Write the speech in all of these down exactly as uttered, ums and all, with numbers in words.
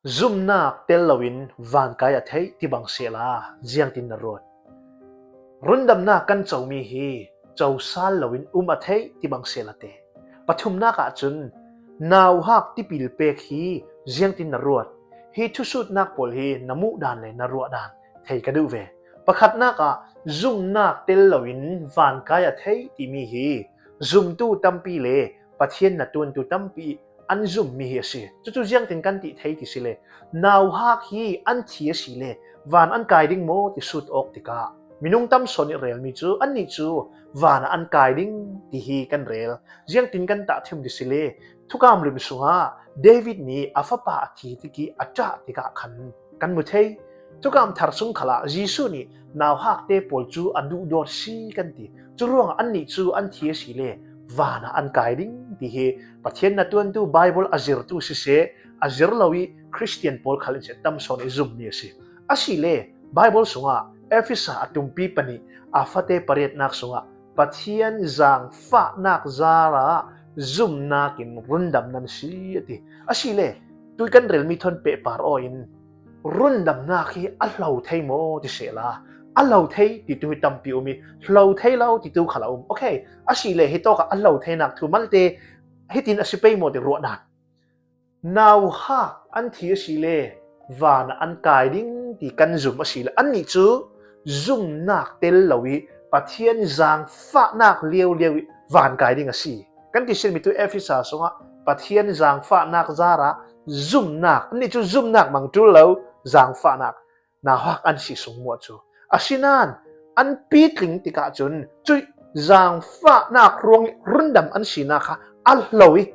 Zumnak tel loin vankai a theih ti bang sehla ziangtin na ruat? Rundamnak kan comi hi cosal loin um a theih ti bang sehla te. Pathumnak ah cun nauhak tipil pek hi ziangtin na ruat? Hi thusutnak pawl hi na muh dan le na ruah dan thei ka duh ve. Pakhatnak ah zumnak tel loin vankai a theih timi hi zumtu tampi le Pathian na tuantu tampi an zummi hi a si. Cucu ziangtin kan ti thei ti si le, nauhak hi an thi a si le van an kai ding maw ti sut awk tikah minung tam sawn ih relmi cu annih cu van ah an kai ding ti hi kan rel. Ziangtin kan tahthim ti si le, Thukam lun sungah David nih a fapa a thi tikih a ṭah tikah khan kan mu thei. Thukam thar sung khalah Jesuh nih nauhakte pawl cu a duhdawt si kan ti. Curuangah annih cu an thi a si le van ah an kai ding ti hi Pathian na tuantu Bible a zirtu siseh, a zir lo ih Khristian pawl khal in seh tam sawn ih zummi a si. A si le Bible sungah Efesa a tumpi panih a fate pariatnak sungah Pathian zaangfahnak zarah zumnak in rundam nan si a ti. A si le tui kan relmi thawn pehpar aw in rundamnak hi a hlo thei maw ti sehla, a hlo thei titu hi tampi um ih hlo thei lo titu khal a um. Okay, a si le hi tawkah a hlo theinak thu malte hitin a si pei maw ti ruah dan. Nauhak an thi a si le van ah an kai ding ti kan zum a si le annih cu zumnak tel lo ih Pathian zaangfahnak liaulio ih van kai ding a si. Kan ti sinmi tu Efesa sungah Pathian zaangfahnak zarah zumnak, annih cu zumnak mang ṭul lo, zaangfahnak, nauhak an si sung muah cu. Asinain an pitling tikah cun cuih zaangfahnak ruang ih rundam an sinak kha a hlo ih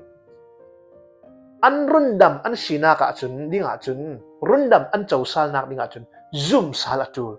an rundam an sinak ah cun, dingah cun, rundam an cosalnak dingah cun zumsal a ṭul.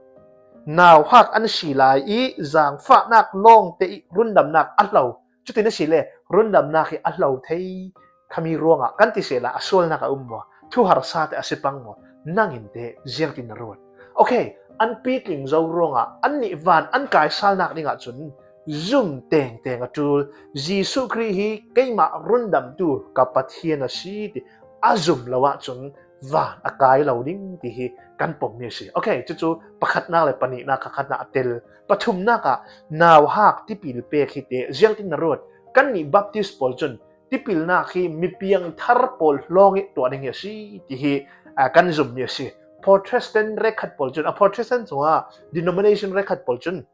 Nauhak an si lai ih zaangfahnak lawngte ih rundamnak a hlo. Cutin a si le rundamnak hi a hlo thei khami ruangah kan ti sehla a sualnak a um maw? Thuharsa te a si pang maw? Nang in teh ziangtin na ruat? Okay, an pitling zo ruangah annih van an kaisalnak dingah cun zum tengteng a ṭul. Jesuh Khrih hi keimah rundamtu ka Pathian a si ti a zum lo ahcun van a kai lo ding ti hi kan pommi a si. Okay, cucu pakhatnak le panihnak kha khatnak a tel. Pathumnak ah nauhak tipil pek hi teh ziangtin na ruat? Kannih Baptist pawl cun tipilnak hi mipiang thar pawl hlawng ih tuah ding hi a si ti hi, aa, kan zummi a si. Protestant rekkhat pawl cun, a Protestant cungah denomination rekkhat pawl cun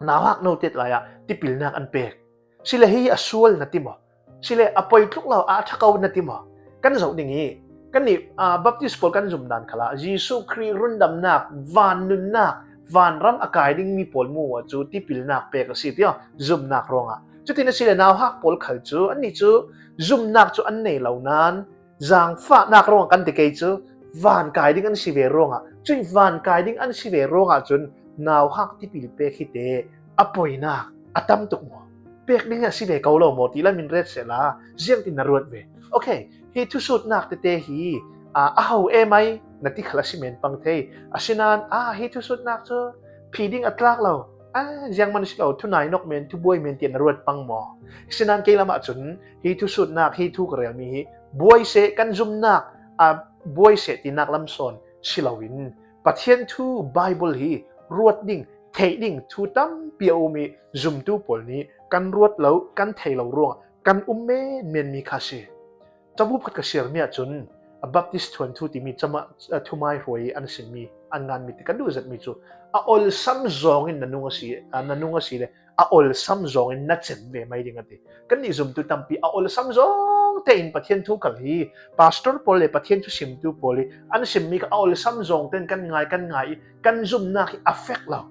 nauhak note lai ah tipilnak an pek. Si le hi a sual na ti maw? Si le a poi tluk lo, a ṭha ko na ti maw? Kan zoh ding ih kannih, aa, Baptist pawl kan zum dan khalah Jesuh Khrih rundamnak, van nunnak, vanram a kai dingmi pawl mu ah cu tipilnak pek a si tiah zumnak ruangah. Cutin a si le nauhak pawl khal cu annih cu zumnak cu an nei lo nain zaangfahnak ruangah kan ti kei cu van kai ding an si ve ruangah, cuih van kai ding an si ve ruangah cun nauhak tipil pek hi teh a poinak a tam tuk maw? Pek ding a si ve ko lo maw ti lam in ret sehla ziangtin na ruat ve? Okay, hi thusutnak tete hi, aa, a ho em ai na ti khal a si men pang thei. Asinain, aa, hi thusutnak cu phi ding a tlak lo, aa, ziangman si lo, thunainok men, thubuai men tiah na ruat pang maw? Asinain kei lam ahcun hi thusutnak, hi thu ka relmi hi buai seh, kan zumnak, aa, buai seh tinak lam sawn si loin Pathian thu Bible hi ruat ding, theih ding thu tampi a um ih zumtu pawl nih kan ruat lo, kan thei lo ruangah kan um menmenmi kha a si. Cabu pakhat ka siarmi ahcun a Baptist thuanthu timi cama, a, thumai hruai an simmi, an nganmi ti kan duh zetmi cu a olsam zawngin na nung a si, a, na nung a si le a olsam zawngin na cem ve mai ding a ti. Kannih zumtu tampi a olsam zawng tein Pathian thu khal hi pastor pawl le Pathian thu simtu pawl hi an simmi kha a olsam zawng tein kan ngai, kan ngai ih kan zumnak hi a fek lo.